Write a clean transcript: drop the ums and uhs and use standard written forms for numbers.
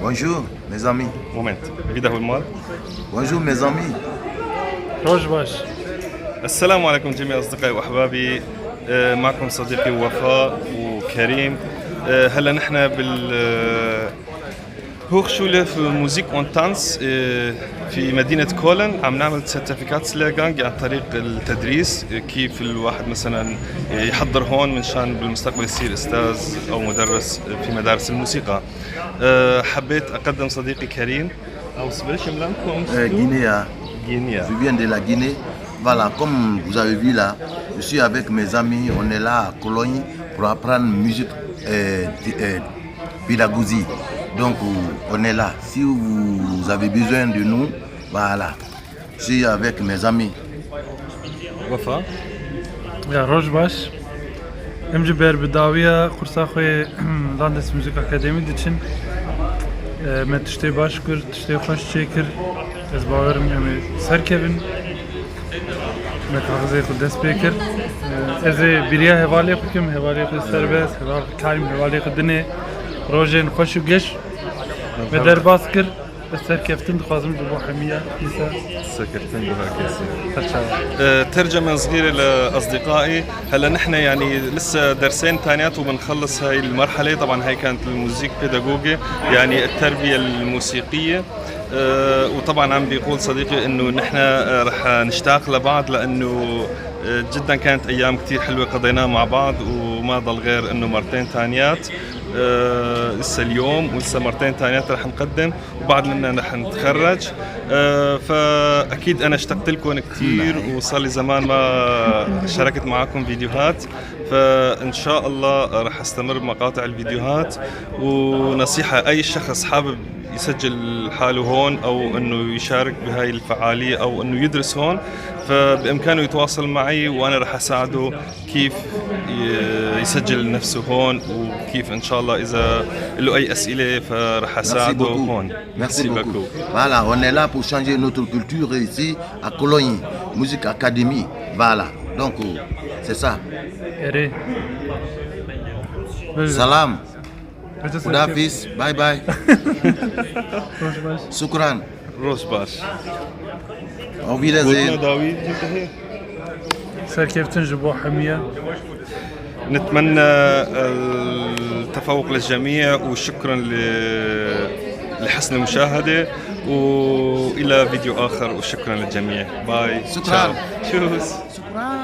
Bonjour, mes amis. Moment, wiederhol mal. Bonjour, mes amis. Roj baş. السلام عليكم جميع اصدقائي واحبابي، معكم صديقي وفاء وكريم. هلا نحن بال Hochschule für Musik und Tanz في مدينة كولن، عم نعمل Zertifikatslehrgang عن طريق التدريس، كيف الواحد مثلا يحضر هون من شان بالمستقبل يصير استاذ او مدرس في مدارس الموسيقى. حبيت اقدم صديقي كريم. Aus welchem Land kommst du? Guinée. Guinea. Je viens de la Guinée. Voilà, comme vous avez vu là, je suis avec mes amis. On est là à Cologne pour apprendre musique pédagogie. Donc, on est là. Si vous avez besoin de nous, voilà. Je suis avec mes amis. وفاء. Ja, roj baş. Em jî ber bi dawiya qursa xwe Landesmusikakademie diçin. Me tiştê baş kir, tiştê xweş çêkir. Ez bawerim em ê serkevin. Me kaxizê xwe dest pê kir. Ez ê bîriya hevalê xwe kim, hevalê xwe serbest, heval karim hevalê xwe dinê rojên xweş û geş me derbas kir. Ez serkeftin dixwazim ji bo hemiya dîsa. Serkeftin bo herkesî. Serçava. ترجمة صغيرة لأصدقائي. هلا نحن يعني لسه درسين تانيات وبنخلص هاي المرحلة. طبعا هاي كانت ال Musikpädagogie، يعني التربية الموسيقية. وطبعا عم بيقول صديقي انه نحن رح نشتاق لبعض لانه جدا كانت ايام كثير حلوه قضيناها مع بعض، وما ضل غير انه مرتين تانيات، لسه اليوم ولسه مرتين تانيات رح نقدم وبعد منا رح نتخرج. فاكيد انا اشتقت لكم كثير وصار لي زمان ما شاركت معكم فيديوهات، فان شاء الله رح استمر بمقاطع الفيديوهات. ونصيحه، اي شخص حابب يسجل حاله هون او انه يشارك بهاي الفعاليه او انه يدرس هون، فبامكانه يتواصل معي وانا رح اساعده كيف يسجل نفسه هون، وكيف ان شاء الله اذا له اي اسئله فرح Merci اساعده beaucoup. هون. Merci beaucoup. Voilà, on est là pour changer notre culture ici à Cologne, Musique Academy. Voilà, donc c'est ça. Erê. سلام. Bitte. خداحافظ. Bye bye. Roj baş. شكرا. Roj baş. Auf Wiedersehen. داوود. Serkeftin ji bo hemiya. نتمنى التفوق للجميع وشكرا لحسن المشاهدة والى فيديو اخر، وشكرا للجميع. Bye. شكراً. Tschüss. شكرا.